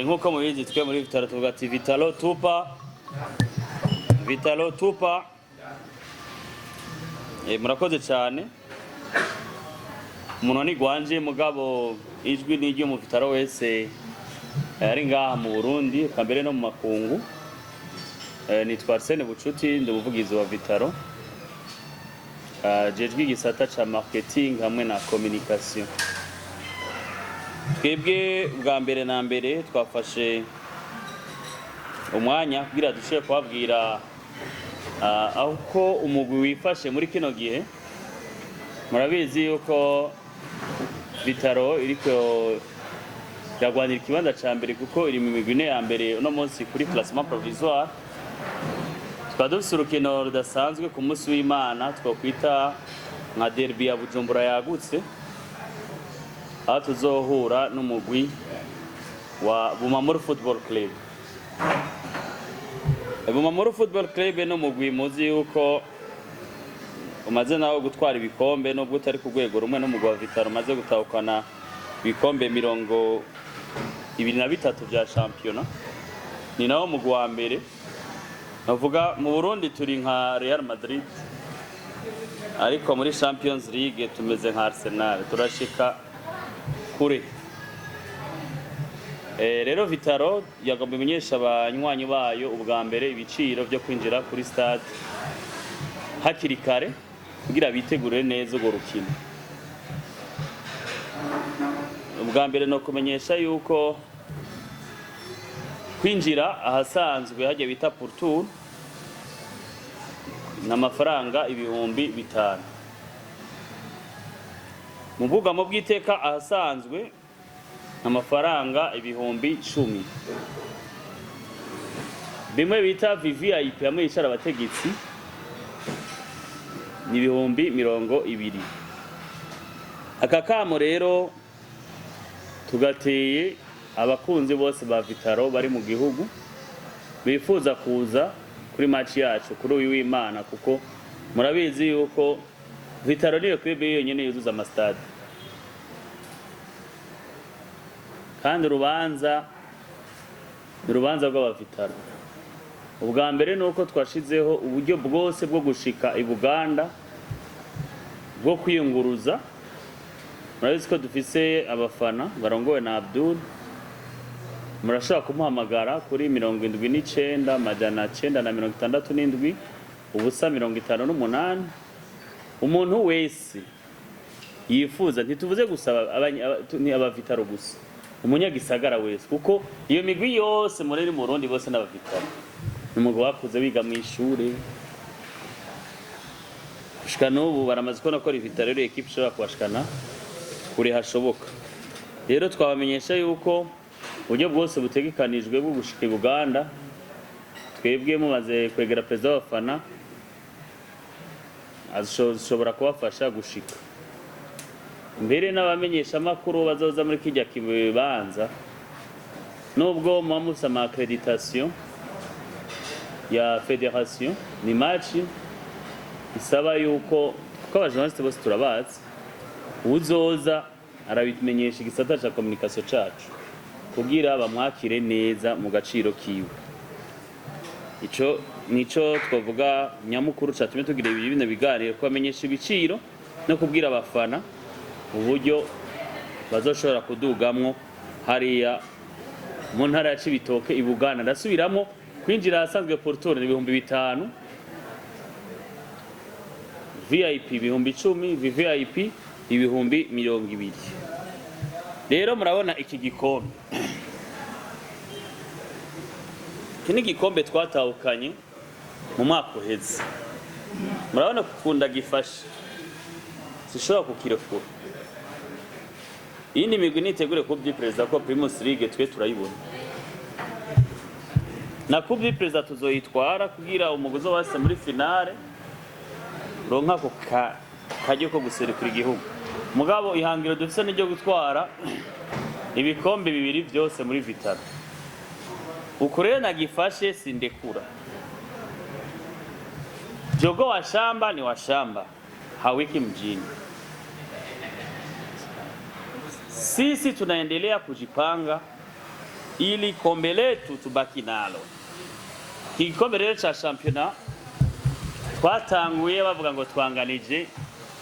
Nk'uko mubizi, twe muri Vital'O tuvuga ati "Vital'O tupa, Vital'O tupa". Murakoze cyane. Umuntu ni gwanje, mugabo ijwi ni iryo mu Vital'O wese ari ngaha mu Burundi, eka mbere no mu makungu. Nitwa Arsene Bucuti, ndi umuvugizi wa Vital'O, jejwe igisata ca marketing hamwe na communication. Twebwe bwa mbere na mbere twafashe umwanya kugira dushobore kubabwira aho ko umugwi wifashe muri kino gihe. Murabizi yuko Vital'O iriko iragwanira ikibanza ca mbere, kuko iri mu migwi ine ya mbere uno munsi kuri classement provisoire. Tukaba dufise urukino rudasanzwe ku munsi w'Imana, twokwita nka derby ya Bujumbura yagutse, aho tuzohura n'umugwi wa Bumamuru Football Club. Bumamuru Football Club ni umugwi muzi yuko umaze nawo gutwara ibikombe, nubwo utari ku rwego rumwe n'umugwi wa Vital'O. Umaze gutahukana ibikombe 23 vya shampiyona, ni nawo mugwi wa mbere. Navuga mu Burundi turi nka Real Madrid, ariko muri Champions League tumeze nka Arsenal, turashika kure. Rero Vital'O yagomba imenyesha abanywanyi bayo ubwa mbere ibiciro byo kwinjira kuri stade hakiri kare, kugira bitegure neza urwo rukino. Ubwa mbere no kumenyesha yuko kwinjira ahasanzwe hajya bita pourtour ni amafaranga 5000, mu bwugamo bw'iteka ahasanzwe amafaranga 10,000, bimwe bita VVIP, hamwe yicara abategetsi, ni 20,000. Aka kamo rero tugateye abakunzi bose ba Vital'O bari mu gihugu bifuza kuza kuri match yacu kuri uyu w'Imana, kuko murabizi yuko Vital'O niyo club yonyene yuzuza amastade, kandi urubanza ni urubanza rw'aba Vital'O. Ubwa mbere ni uko twashizeho uburyo bwose bwo gushika i Buganda, bwo kwiyunguruza. Murabizi ko dufise abafana barongowe na Abdul, murashobora kumuhamagara kuri 79 967 0 58. Umuntu wese yifuza, ntituvuze gusa ni aba Vital'O gusa, umunyagisagara wese, kuko iyo migwi yose muri mu Burundi bose n'aba Vital'O. Ni umugwi bakuze biga mu ishure, gushika n'ubu baramaze kubona ko Vital'O rero équipe ishobora kubashikana kure hashoboka. Rero twabamenyesha yuko uburyo bwose butegekanijwe bwo gushika i Buganda, twebwe mumaze kwegera perezida w'abafana ashobora kubafasha gushika. Mbere n'abamenyeshamakuru bazoza muri kirya kibanza, nubwo muba mufise ama accréditation ya fédération, ni match isaba yuko, kuko aba journaliste bose turabazi, uzoza arabimenyesha igisata ca communication cacu kugira bamwakire neza mu gaciro kiwe. Ico nico twavuga nyamukuru catumye tugira ibi bino biganiro, kubamenyesha ibiciro no kubwira abafana uburyo bazoshobora kudugamwo hariya mu ntara ya Cibitoke i Buganda. Ndasubiramo: kwinjira ahasanzwe pourtour ni 5000, VIP 10,000, VVIP 20,000. Rero murabona iki gikombe, iki ni igikombe twatahukanye mu mwaka uheze. Murabona kukunda gifashe, sishobora kukirekura. Iyindi migwi nitegure Coupe du Président, ko Primus League twe turayibona, na Coupe du Président tuzoyitwara, kugira umugozi wase muri finale ronka ako karyo ko guserukira igihugu. Mugabo ihangiro dufise niryo gutwara ibikombe bibiri vyose muri Vital'O. Uko rero nagifashe sindekura. Jogoo wa shamba ni wa shamba, hawiki mjini. Sisi tunaendelea kujipanga. Ili kombe letu tubaki nalo. Igikombe rero ca shampiyona twatanguye bavuga ngo twanganije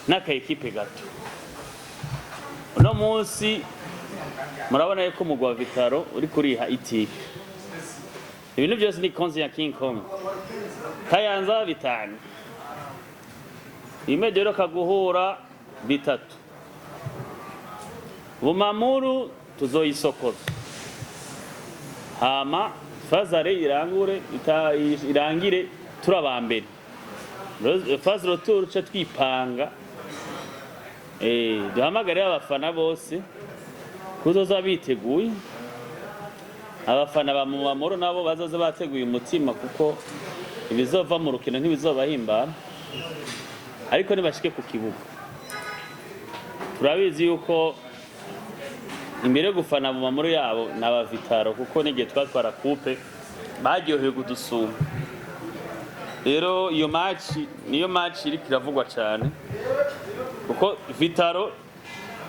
n'aka ekipe gato. Uno munsi murabona yuko umugwi wa Vital'O uri kuriha itike. Ibintu byose ni konzi ya King Kong. Kayanza 5, imwe kaguhura 3, Bumamuru tuzoyisokoza, hama phase aller irangure irangire turabambere, phase retour ce twipanga. Duhamagare abafana bose kuzoza biteguye. Abafana ba Bumamuru nabo bazoza bateguye umutima, kuko ibizova mu rukino ntibizobahimbara, ariko nibashike ku kibuga. Turabizi yuko imbere yo gufana Bumamuru yabo n'aba Vital'O, kuko n'igihe twatwara coupe baryohewe kudusumba. Rero iyo match niyo match iriko iravugwa cyane, kuko Vital'O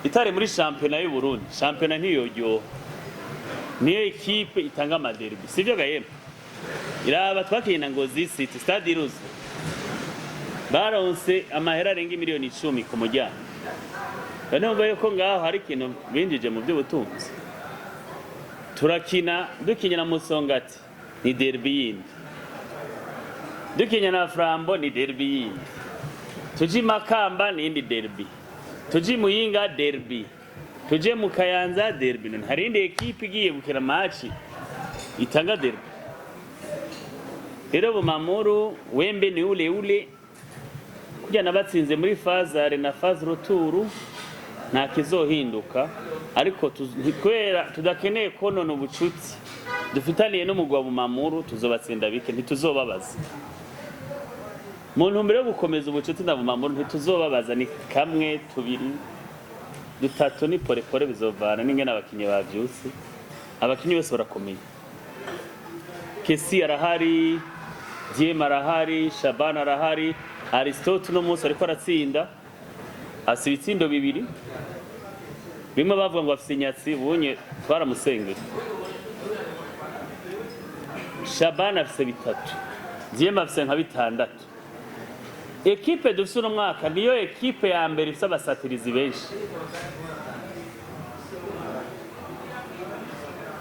itari muri shampiyona y'u Burundi, shampiyona ntiyoryoha. Niyo ekipe itanga ama derby, sivyo gahembe? Iraba twakina Ngozi City, stade iruze, baronse amahera arenga miliyoni 10 ku muryango. None yuko ngaho hari ikintu binjije mu by'ubutunzi. Turakina, dukinya na Musongati ni derby yindi, dukinya na Flambeau ni derby yindi, tuje i Makamba ni indi derby, tuje i Muyinga derby, tuje mu Kayanza derby. None hari indi ekipe igiye gukina match itanga derby? Rero Bumamuru wembe ni ule ule kurya nabatsinze muri phase aller na phase retour, nta kizohinduka. Ariko kubera tudakeneye konona ubucuti dufitaniye n'umugwi wa Bumamuru, tuzobatsinda bike, ntituzobabaza. Mu ntumbero yo gukomeza ubucuti na Bumamuru, ntituzobabaza, ni kamwe, tubiri, dutatu, ni porepore, bizovana n'ingene abakinyi bavyutse. Abakinyi bose barakomeye. Kesi arahari, Diem arahari, Shaban arahari, Aristote uno munsi ariko aratsinda, afise ibitsindo 2. Bimwe bavuga ngo afise inyatsi, ubunye twaramusengeye. Shaban afise 3, Diem afise nka 6. Ekipe dufise uno mwaka niyo ekipe ya mbere ifise abasatirizi benshi.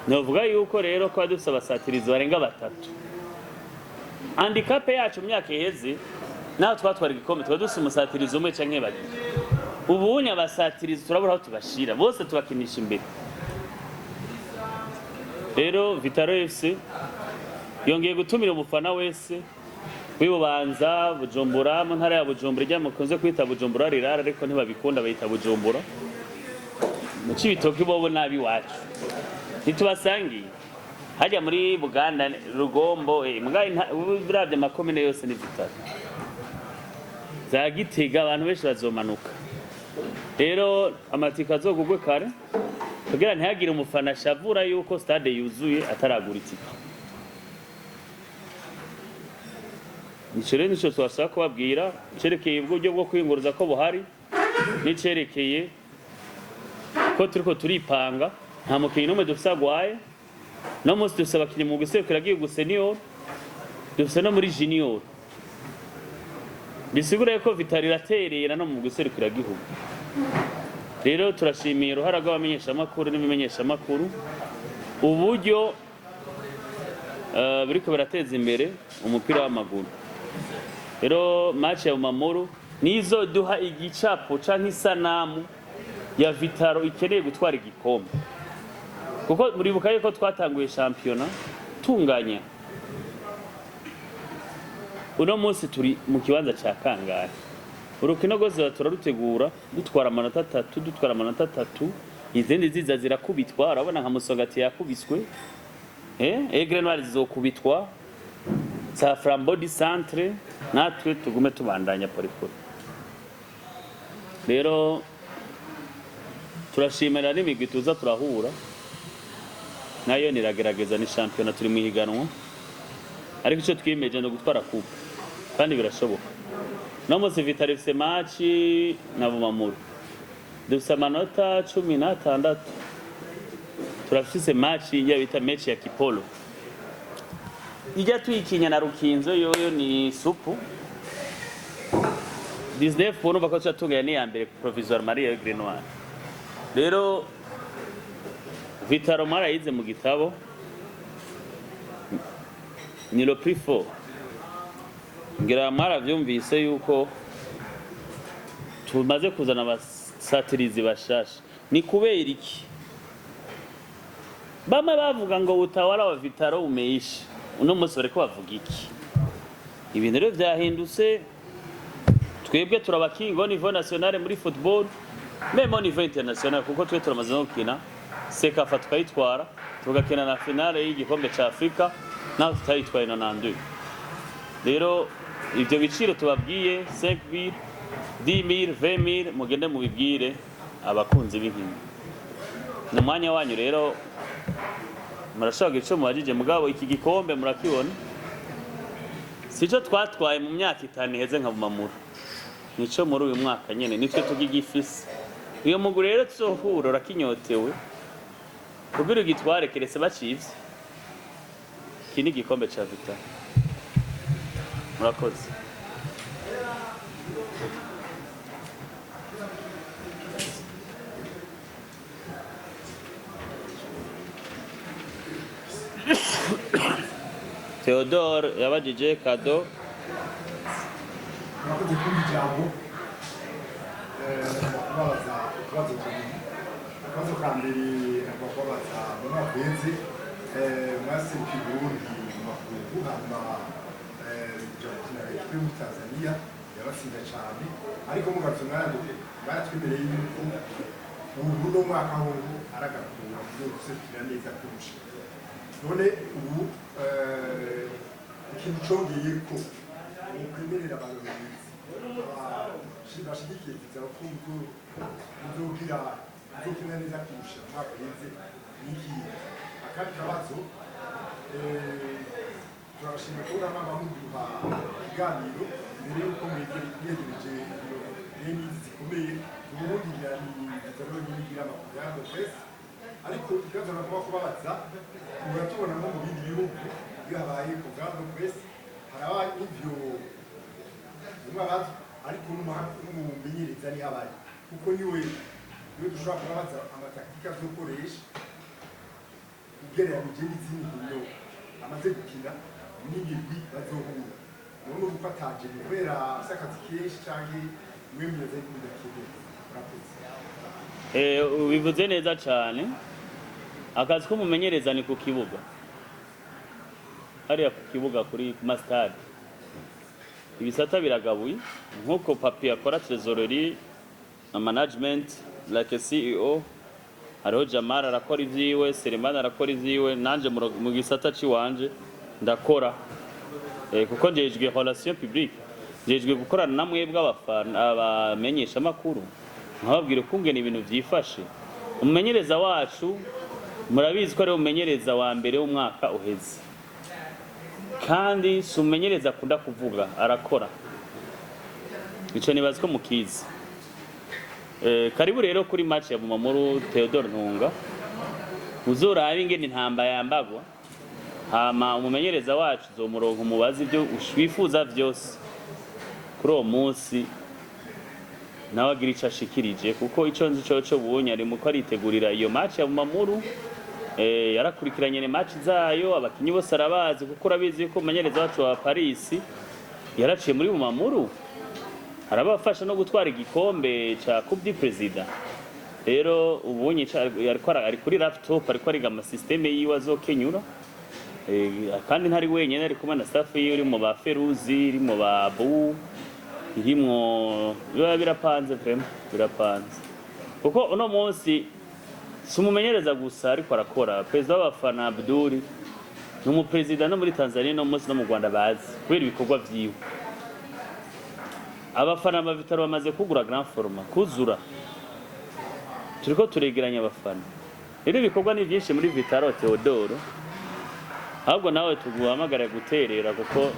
Novuga yuko rero ko dufise abasatirizi barenga 3, handicap yacu mu myaka iheze naho twatwara igikombe tuba dufise umusatirizi umwe canke babiri. Ubunye abasatirizi turabura aho tubashira bose, tubakinisha imbere. Rero Vital'O FC yongeye gutumira umufana wese w'ibubanza, Bujumbura, mu ntara ya Bujumbura ijya mukunze kwita Bujumbura rirara, ariko ntibabikunda, bayita Bujumbura mu Cibitoke, bobo nabi iwacu ntitubasangiye hajya muri Buganda, Rugombo, mugaye uravye amakomine yose ni Vital'O. Za Gitega abantu benshi bazomanuka. Rero amatike azogugwe kare kugira ntihagire umufana ashavura yuko stade yuzuye ataragura itike. Ico rero nico twashaka kubabwira cerekeye uburyo bwo kwiyunguruza ko buhari, n'icerekeye ko turiko turipanga. Nta mukinyi n'umwe dufise agwaye no munsi. Dufise abakinyi mu gihugu senior, dufise no muri junior, bisigura ko Vital'O iraterera no mu gihugu. Rero turashimiye uruhara rw'abamenyeshamakuru n'ibimenyeshamakuru, uburyo biriko birateza imbere umupira w'amaguru. Rero match ya Bumamuru nizo duha igicapo canke isanamu ya Vital'O ikeneye gutwara igikombe, kuko muribuka yuko twatanguye shampiyona tunganya. Uno munsi turi mu kibanza ca kangahe? Urukino rwose turarutegura dutwara amanota 3, dutwara amanota 3, izindi ziza zirakubitwa. Urabona nka Musongati yakubiswe, Aigle Noir zizokubitwa, za Flambeau du Centre, natwe tugume tubandanya porepore. Rero turashimira n'imigwi tuza turahura nayo, niragerageza, ni shampiyona, turi mu ihiganwa, ariko icyo twiyemeje ni ugutwara coupe kandi birashoboka. No munsi Vital'O ifise match na Bumamuru, dufise amanota 16. Turafise match ya bita match ya Kipolo, ijya tuyikinya na Rukinzo, yoyo ni supu 19. Urumva ko tuca tunganya n'iya mbere provisoire Marie Aigle Noir. Rero Vital'O mwarayize mu gitabo, ni le plus fort. Ngira mwaravyumvise yuko tumaze kuzana abasatirizi bashasha. Ni kubera iki? Bamwe bavuga ngo utawala wa Vital'O umeisha, uno munsi bariko bavuga iki? Ibintu rero vyahindutse. Twebwe turabakinga au niveau national muri football, même au niveau international, kuko twe turamaze no gukina CECAFA tukayitwara, tugakina na finale y'igikombe ca Afrika naho tutayitwaye na nandu. Rero ivyo biciro tubabwiye, 5000, 10000, 20000, mugende mubibwire abakunzi b'inkino. Ni umwanya wanyu rero, murashobora ico mubajije. Mugabo iki gikombe murakibona, sico twatwaye mu myaka 5 iheze nka Bumamuru, nico muri uyu mwaka nyene nitwe tugigifise. Uyo mugwi rero tuzohura urakinyotewe kugira ugitware, keretse bacivye. Iki ni igikombe ca Vital'O. Murakoze. Theodore yabajije kado. Murakoze kumva ijambo. Kubabaza utubazo tubiri. Akabazo ka mbere nagomba kubabaza: mu mwaka uheze mwaserukiye Uburundi mu makungu, hanyuma muja gukina ekipe muri Tanzania yabatsinda cane, ariko mugarutse mwaratwemereye yuko ubu no mwaka hoho aragakura kuzoduserukira neza kurusha. None ubu ikintu congeyeko mukwemerera abarongozi bashigikiye Vital'O ko muzogira muzokina neza kurusha umwaka uheze n'ikihe? Akandi kabazo, turabashimira kubona mwama muduha ikiganiro mbere y'uko mwegereje bene izi zikomeye. Uburundi ngira ni Vital'O nyine igira ama conférence de presse, ariko ikibazo nagomba kubabaza, uratubona nko mu bindi bihugu iyo habaye conférence de presse haraba n'ivyo umwe abazi, ariko n'umumenyereza niho abaye, kuko niwe dushobora kubabaza ama tactiques azokoresha ugereranije n'izindi nkino amaze gukina n'imigwi bazohura. None ubu ko ataje, ni kubera afise akazi kenshi canke mwe mwibaza yuko bidakenewe? Murakoze. Ubivuze neza cyane. Akazi k'umumenyereza ni ku kibuga, hariya ku kibuga, kuri ku ma stade. Ibisata biragabuye nk'uko papi akora trésorerie na management like CEO, hariho Jamal arakora ivyiwe, Selemani arakora ivyiwe, nanje mu gisata ciwanje ndakora, kuko njejwe relation publique, njejwe gukorana na mwebwe abafana, abamenyesha amakuru, nkababwira ukungene ibintu vyifashe. Umumenyereza wacu murabizi ko ari umumenyereza wa mbere w'umwaka uheze, kandi si umumenyereza akunda kuvuga, arakora. Ico nibaza ko mukizi. Karibu rero kuri match ya Bumamuru. Theodore Ntunga, uzorabe ingene intamba yambagwa, hama umumenyereza wacu uzomuronka umubaza ibyo wifuza vyose kuri uwo munsi, nawe agira ico ashikirije, kuko ico nzi coco ubonye ari muko aritegurira iyo match ya Bumamuru. Yarakurikiranye ne match zayo, abakinyi bose arabazi, kuko urabizi yuko umumenyereza wacu wa Paris yaraciye muri Bumamuru, arabafasha no gutwara igikombe ca Coupe du Président. Rero ubunye ari kuri laptop, ariko ariga ama système yiwe azokenyura. Kandi ntari wenyene, ari kumwe na staff yiwe, iri mu ba Feruzi, iri mu ba Bu, irimwo, biba birapanze, vraiment birapanze, kuko uno munsi si umumenyereza gusa ariko arakora. Perezida w'abafana Abdul ni umuperezida no muri Tanzania no munsi no mu Rwanda bazi kubera ibikorwa vyiwe. Abafana ba Vital'O bamaze kugura grand format kuzura, turiko turegeranya abafana. Rero ibikorwa ni byinshi muri Vital'O. Theodoro, ahubwo nawe tuguhamagara guterera, kuko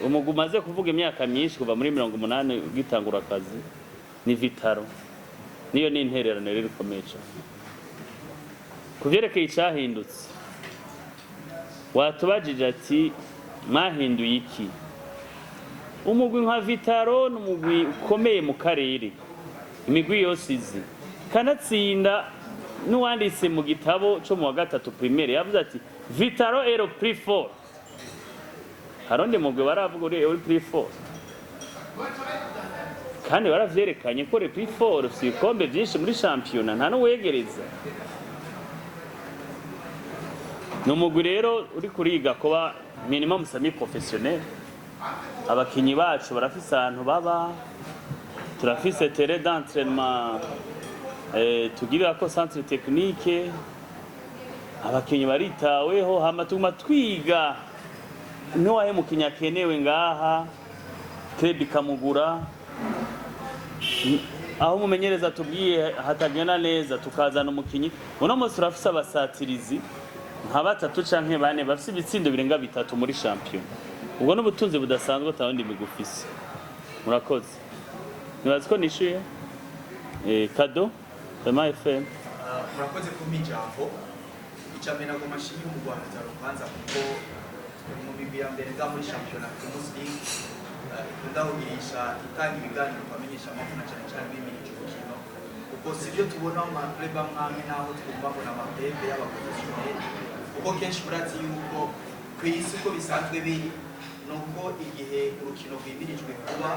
umugwi umaze kuvuga imyaka myinshi, kuva muri 80 ugitangura akazi, ni Vital'O. Niyo ni intererano rero ikomeye cyane. Ku vyerekeye icahindutse, watubajije ati: "Mwahinduye iki?" Umugwi nka Vital'O ni umugwi ukomeye mu karere, imigwi yose izi, kanatsinda n'uwanditse mu gitabo co mu wa gatatu primaire yavuze ati: "Vital'O est le plus fort." Harundi mugwi baravuga uri plus fort? Kandi baravyerekanye ko le plus fort ufise ibikombe vyinshi muri shampiyona, nta n'uwegereza. Ni umugwi rero uri kuriga kuba minimum semi professionnel. Abakinyi bacu barafise ahantu baba, turafise terrain d'entraînement, tugirirako centre technique, abakinyi baritaweho. Hama tuguma twiga ntiwahe mukinyi akenewe ngaha, club ikamugura. Aho umumenyereza tubwiye hatagenda neza, tukazana umukinyi. Uno munsi turafise abasatirizi nka batatu canke bane bafise ibitsindo birenga bitatu muri shampiyona. Ubwo n'ubutunzi budasanzwe atawundi migwi ufise. Murakoze, nibazi ko nishuye. Kado Rema FM. Murakoze kumpa ijambo. Icya mbere, nagomba nshimire umugwi Rubanza kuko uri mu migwi ya mbere nga muri shampiyona Primus League ikunda kugirisha itanga ibiganiro ku bamenyeshamakuru, na cyane cyane bimirije urukino, kuko si byo tubona mu ma club amwe amwe, n'aho twumva ngo ni ama club y'aba professionnel. Kuko kenshi murazi yuko ku isi uko bisanzwe biri, ni uko igihe urukino rwimirijwe kuba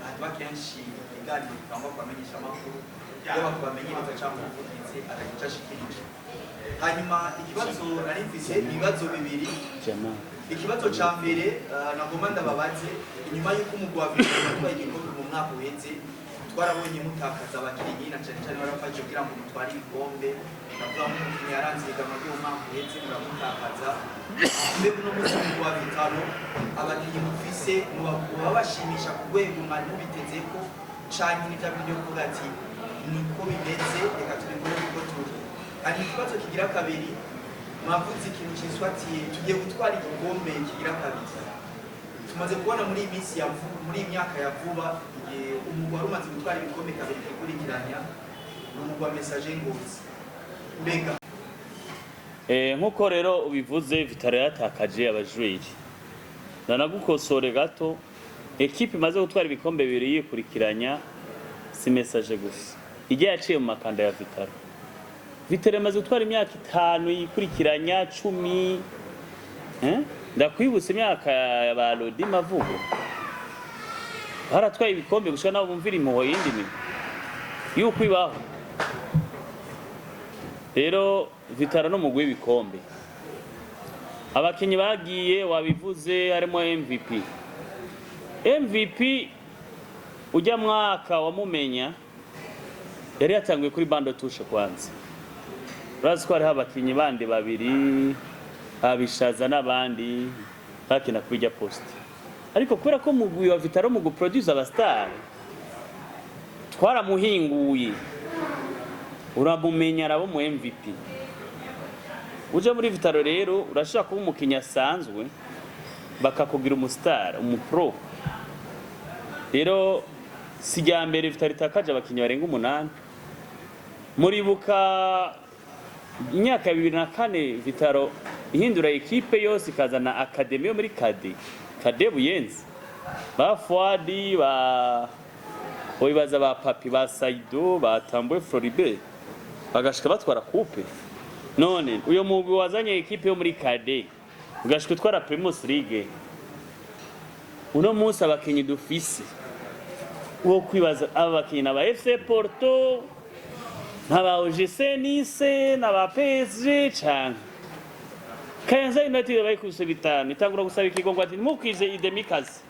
haba kenshi ibiganiro bitangwa ku bamenyeshamakuru, yaba ku bamenyereza cyangwa umuvugizi akagira icyo ashikirije. Hanyuma ikibazo nari mfise ni ibibazo bibiri. Jamal. Ikibazo ca mbere, nagomba ndababaze: inyuma y'uko umugwi wa Vital'O watwaye igikombe mu mwaka uheze, twarabonye mutakaza abakinyi, na cane cane barafashe kugira ngo mutware ibikombe. Ndavuga nk'umukinyi yaranze ihiganwa ry'uwo mwaka uheze, muramutakaza. Mbega uno munsi umugwi wa Vital'O, abakinyi mufise muba bashimisha ku rwego mwari mubitezeko, canke ni vya bindi vyo kuvuga ati: "Niko bimeze, reka tubikore uko turi"? Hanyuma ikibazo kigira kabiri, mwavuze ikintu cyitwa ati tugiye gutwara igikombe kigira kabiri. Tumaze kubona muri iyi minsi ya vuba, muri iyi myaka ya vuba, igihe umugwi wari umaze gutwara ibikombe kabiri bikurikiranya ni umugwi wa Messager Ngozi. Mbega Nkuko rero ubivuze, Vital'O yatakaje abajweri. Ndanagukosore gato: ekipe imaze gutwara ibikombe bibiri yikurikiranya si Messager gusa, ijya yaciye mu makanda ya Vital'O. Vital'O imaze gutwara imyaka 5 yikurikiranya, 10. Ndakwibutsa imyaka ya ba Lodi Mavugo, baratwaye ibikombe gushika nabo bumvira impuho yindi migwi yuko ibaho. Rero Vital'O n'umugwi w'ibikombe. Abakinyi bagiye wabivuze, harimo MVP. MVP ujya mwaka wamumenya yari yatanguye kuri banc de touche. Kwanza urazi ko hariho abakinyi bandi babiri, abishaza n'abandi bakina kuri ijya poste, ariko kubera ko mugwi wa Vital'O mu guproduce aba star twaramuhinguye, uramumenya, araba mu MVP. Uje muri Vital'O rero urashobora kuba umukinnyi asanzwe bakakugira umu star, umu pro. Rero si irya mbere Vital'O itakaje abakinnyi barenga umunani. Muribuka imyaka ya 2004, Vital'O ihindura ekipe yose, ikazana académie yo muri cadets Buyenzi, ba Fuadi, ba wibaza, ba Papi, ba Saido, ba Tambwe Floribert, bagashika batwara coupe. None uyo mugwi wazanye ekipe yo muri cadets ugashika utwara Primus League, uno munsi abakinyi dufise wo kwibaza aba bakinyi n'aba FC Porto, n'aba OGC Nice, n'aba PSG canke Kayanza United bayikubise bitanu, itangura gusaba ikigongo ati: "Ntimukwize idemikazi."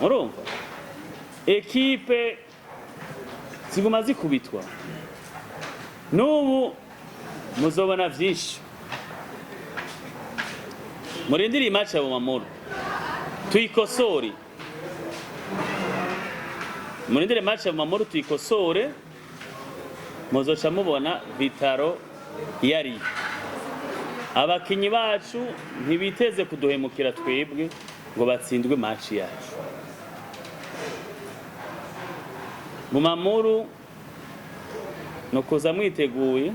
Urumva ekipe ziguma zikubitwa. N'ubu muzobona vyinshi, murindire match ya Bumamuru tuyikosore. Murindire match ya Bumamuru tuyikosore, muzoca mubona Vital'O yari. Abakinyi bacu ntibiteze kuduhemukira twebwe ngo batsindwe match yacu. Bumamuru no kuza mwiteguye.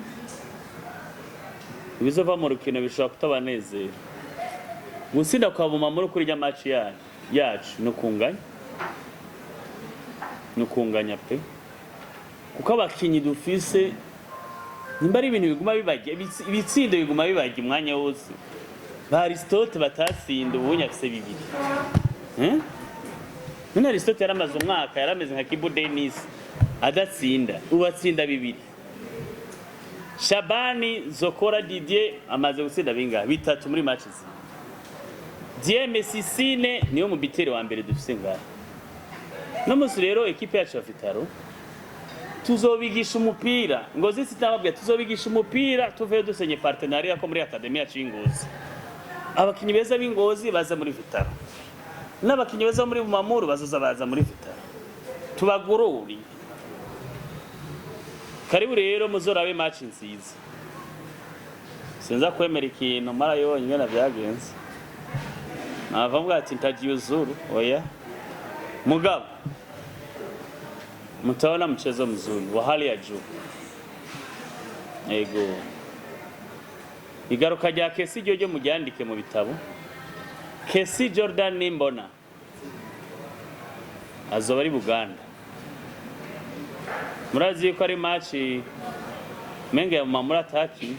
Ibizova mu rukino bishobora kutabanezera. Gutsinda kwa Bumamuru kuri rya match yacu ni ukunganya, ni ukunganya pe, kuko abakinyi dufise nimba ari ibintu biguma bibajya, ibitsindo biguma bibajya umwanya wose. Ba Aristote batatsinda, ubunye afise bibiri. Eh? None Aristote yaramaze umwaka, yarameze nka Kibu Denis adatsinda, ubu atsinda bibiri. Shabani Zokora Didier amaze gutsinda bingahe? Bitatu muri match zibiri. Dieme Sisine niyo mu biteri wa mbere dufise ngaha. No musi rero ekipe yacu ya Vitaro tuzobigisha umupira. Ngozi sitababwiye, tuzobigisha umupira tuveyo dusenye partenariat ko muri academy yacu y'Ingozi. Abakinyi beza b'Ingozi baza muri Vitaro, n'abakinyi beza muri Bumamuru bazoza baza muri Vitaro, tubagorore. Karibu rero muzorabe match nziza. Sinza kwemera ikintu marayonye ingene vyagenze, nava mvuga ati ntajiuzuru. Oya, mugabo mtaona mchezo mzuri wa hali ya juu. Ego, igaruka rya Kesi ryo muryandike mu bitabo. Kesi Jordan Nimbona azoba ari Buganda. Murazi yuko ari match menge ya Mamura ataki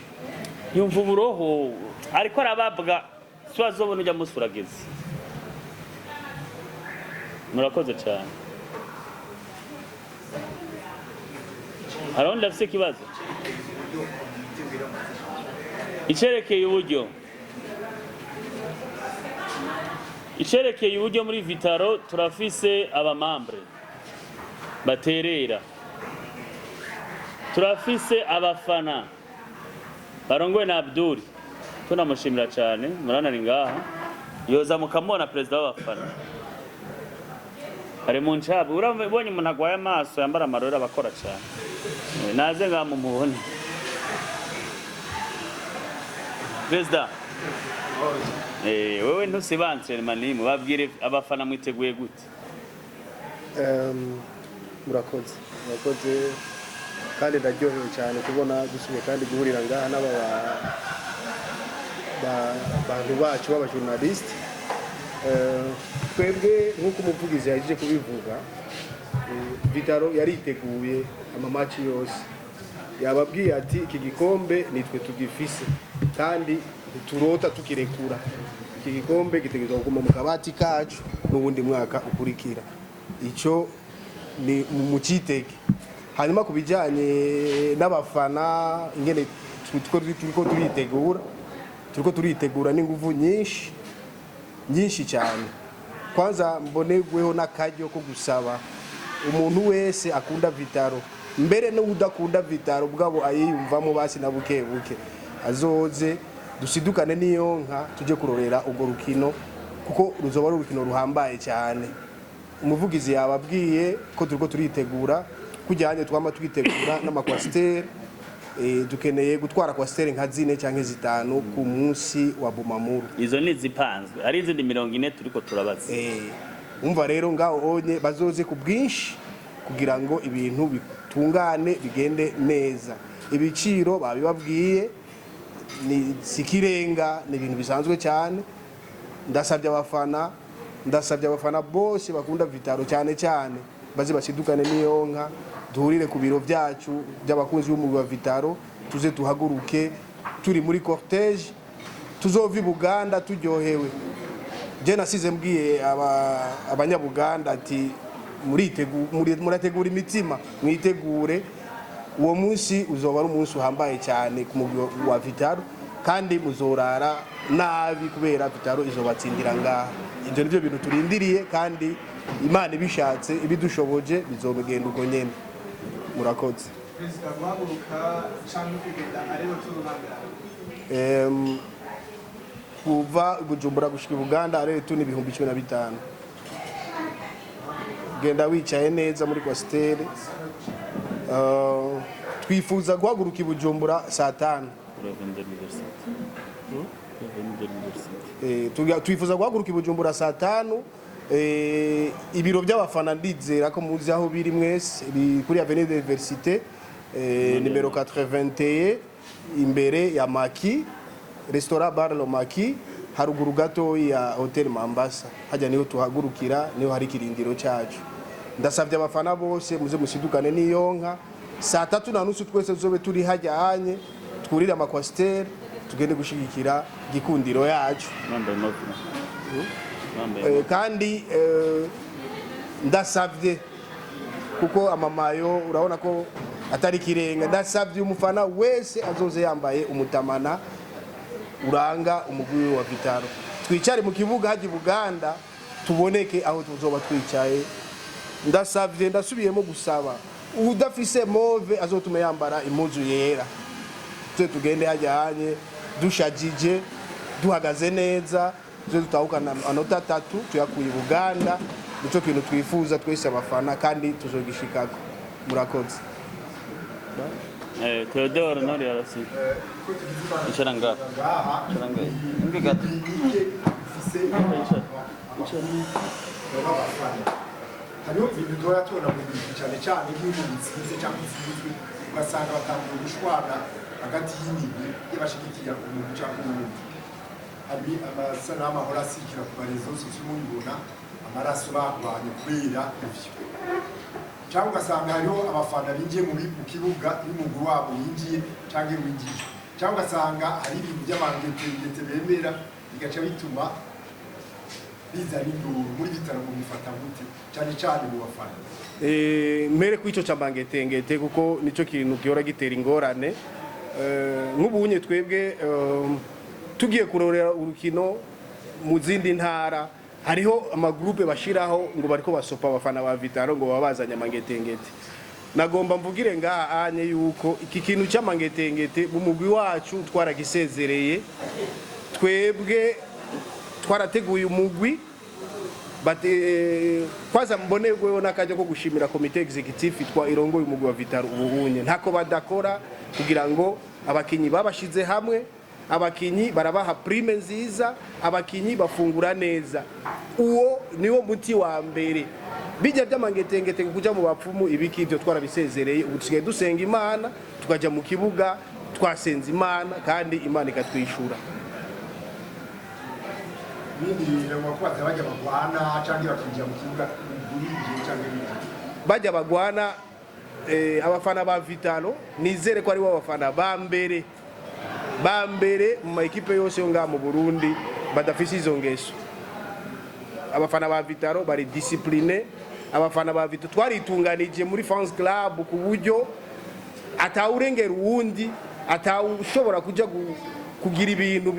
yumva uburoho ariko arababwa, si azobona ujya musi urageze. Murakoze cyane. Hari undi afise ikibazo icerekeye uburyo? Icerekeye uburyo, muri Vitaro turafise abamambre baterera, turafise abafana barongowe na Abdul, tunamushimira cyane. Murana ni ngaha, yoza mukamubona, perezida w'abafana ari mu ncabwe. Urabonye umuntu agwaye amaso yambara amarori abakora cyane. Naze ngaha mumubone perezida. Wewe ntusibanse manimu, babwire abafana mwiteguye gute? Murakoze, murakoze, kandi ndaryohewe cyane kubona dusubiye kandi guhurira ngaha n'aba bantu bacu b'abajournaliste. Twebwe nk'uko umuvugizi yaje kubivuga, Vitaro yariteguye amamaci yose. Yababwiye ati iki gikombe nitwe tugifise kandi ntiturota tukirekura. Iki gikombe gitegerezwa kuguma mu kabati kacu n'ubundi mwaka ukurikira. Ico ni mu citege. Hanyuma ku bijyanye n'abafana, ingene turiko turitegura, turiko turitegura n'inguvu nyinshi nyinshi cyane. Kwanza mbonerweho n'akaryo ko gusaba umuntu wese akunda Vitaro, mbere n'udakunda Vitaro bwabo ayiyumvamo basi na buke buke, azoze dusidukane n'iyo nka tujye kurorera urwo rukino, kuko ruzoba ari urukino ruhambaye cyane. Umuvugizi yababwiye ko turiko turitegura kujyanye twama twitegura n'amakwasiteri. Dukeneye gutwara kwasiteri nka zine cyangwa zitanu ku munsi wa Bumamuru. Izo ni izipanzwe, hari izindi 40 turiko turabaza. Umva rero, ngaho onye bazoze ku bwinshi kugira ngo ibintu bitungane, bigende neza. Ibiciro babibabwiye, ni sikirenga, ni ibintu bisanzwe cyane. Ndasabye abafana, ndasabye abafana bose bakunda Vitaro cyane cyane, baze basidukane n'iyo nka, duhurire ku biro byacu by'abakunzi b'umugwi wa Vitaro, tuze tuhaguruke turi muri cortège, tuzova i Buganda turyohewe. Je nasize mbwiye abanyabuganda ati murategura imitima, mwitegure, uwo munsi uzoba ari umunsi uhambaye cyane ku mugwi wa Vitaro, kandi muzorara nabi kubera Vitaro izobatsindira ngaha. Ibyo nivyo bintu turindiriye, kandi Imana ibishatse, ibidushoboje, bizogenda uko nyene. Murakoze. Perezida, guhaguruka cyangwa kugenda areba turunangara? Kuva i Bujumbura gushika i Buganda aller-retour ni 15,000. Genda wicaye neza muri kwasiteri. Twifuza guhaguruka i Bujumbura saa 5. Avenue de l'Université. Avenue de l'Université. Twifuza guhaguruka i Bujumbura saa 5. Ibiro by'abafana ndizera ko muzi aho biri mwese, biri kuri avenue de l'Université, nimero 81. Imbere ya Maki, restaurant bar Le Maki, haruguru gato ya Hotel Mambasa. Hajya niho tuhagurukira, niho hari ikirindiro cyacu. Ndasabye abafana bose muze musidukane n'iyonka. 3:30 twese tuzobe turi hajya hanye, twurire ama Coaster, tugende gushigikira Gikundiro yacu. Bambaye mauve. Bambaye Kandi ndasabye, kuko ama maillots urabona ko atari kirenga, ndasabye umufana wese azoze yambaye umutamana uranga umugwi wa Vital'O. Twicare mu kibuga hajya i Buganda, tuboneke aho tuzoba twicaye. Ndasabye, ndasubiyemo gusaba, udafise mauve azotume yambara impuzu yera, tuze tugende hajya hanye dushajije, duhagaze neza, tuze dutahukana amanota 3 tuyakuye i Buganda. Nicyo kintu twifuza twese abafana, kandi tuzogishikako. Murakoze. Theodore Nori arasi. Ko tugize Imana Icara ngaha. ngaha. Icara ngaha. Imbwe gato. Nike ifise Icara. amakuru b'abafana, hariho ibintu duhora tubona mu bintu, cyane cyane nk'iyo umuntu utsinze cyangwa utsinzwe, ugasanga batangiye gushwana hagati y'imigwi y'abashigikiye umuntu cyangwa uwundi. Hari amasanamu ahora asikira ku ma réseaux sociaux, mubibona amaraso bagwanye kubera ivyo, cyangwa ugasanga hariho abafana binjiye mu kibuga iyo umugwi wabo winjiye cyangwa winjiye, cyangwa ugasanga hari ibintu by'abangetengete bemera bigaca bituma bizana induru. Muri Vital'O mubifata gute, cyane cyane mu bafana? Mpere kuri ico camangetengete, kuko nico kintu gihora gitera ingorane. Nk'ubunye twebwe tugiye kurorera urukino mu zindi ntara, hariho ama groupes bashiraho ngo bariko basopa abafana ba Vital'O, ngo baba bazanye amangetengete. Nagomba mvugire ngaha anye yuko iki kintu cy'amangetengete mu mugwi wacu twaragisezereye. Twebwe twarateguye umugwi bate. Kwanza mbonerweho n'akajya ko gushimira comité exécutif twa irongoye umugwi wa Vital'O. Ubunye ntako badakora kugira ngo abakinyi babashize hamwe, abakinyi barabaha prime nziza, abakinyi bafungura neza. Uwo niwo muti wa mbere. Bijya by'amangetengete, kuja mu bapfumu, ibiki, ibyo twarabisezereye. Ubu dusigaye dusenga Imana, tukajya mu kibuga twasenze Imana, kandi Imana ikatwishura. Ibindi birangwa ko bajya bagwana cyangwa bakinjira mu kibuga winjiye cyangwa binjiye. Bajya bagwana, abafana ba Vital'O nizere ko ari bo abafana ba mbere ba mbere mu ma équipes yose yo ngaha mu Burundi badafise izo ngeso. Abafana ba Vital'O bari disciplinés. Abafana ba Vital'O twaritunganije muri fans club ku buryo atawurengera uwundi, atawushobora kuja kugira ibintu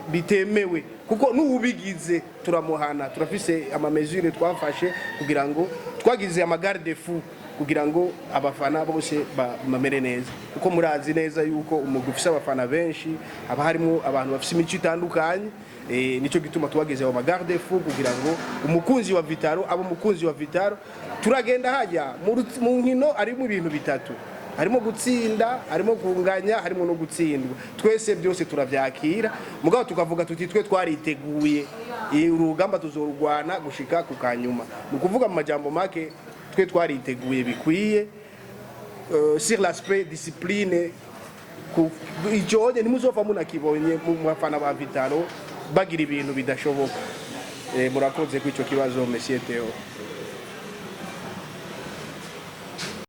bitemewe, kuko n'uwubigize turamuhana. Turafise ama mesures twafashe kugira ngo twagize ama garde-fous kugira ngo abafana bose bamere neza, kuko murazi neza yuko umugwi ufise abafana benshi haba harimo abantu bafise imico itandukanye. Nico gituma tuwagize ayo ma garde-fous kugira ngo umukunzi wa Vital'O abo umukunzi wa Vital'O. Turagenda hajya mu nkino harimo ibintu bitatu: harimo gutsinda, harimo kunganya, harimo no gutsindwa. Twese byose turavyakira, mugabo tukavuga tuti twe twariteguye, urugamba tuzorugwana gushika ku kanyuma. Ni ukuvuga mu majambo make, twe twariteguye bikwiye sur l'aspect discipline. Ico ntimuzova munakibonye mu bafana ba Vital'O bagira ibintu bidashoboka. Murakoze kuri ico kibazo, Monsieur Theo.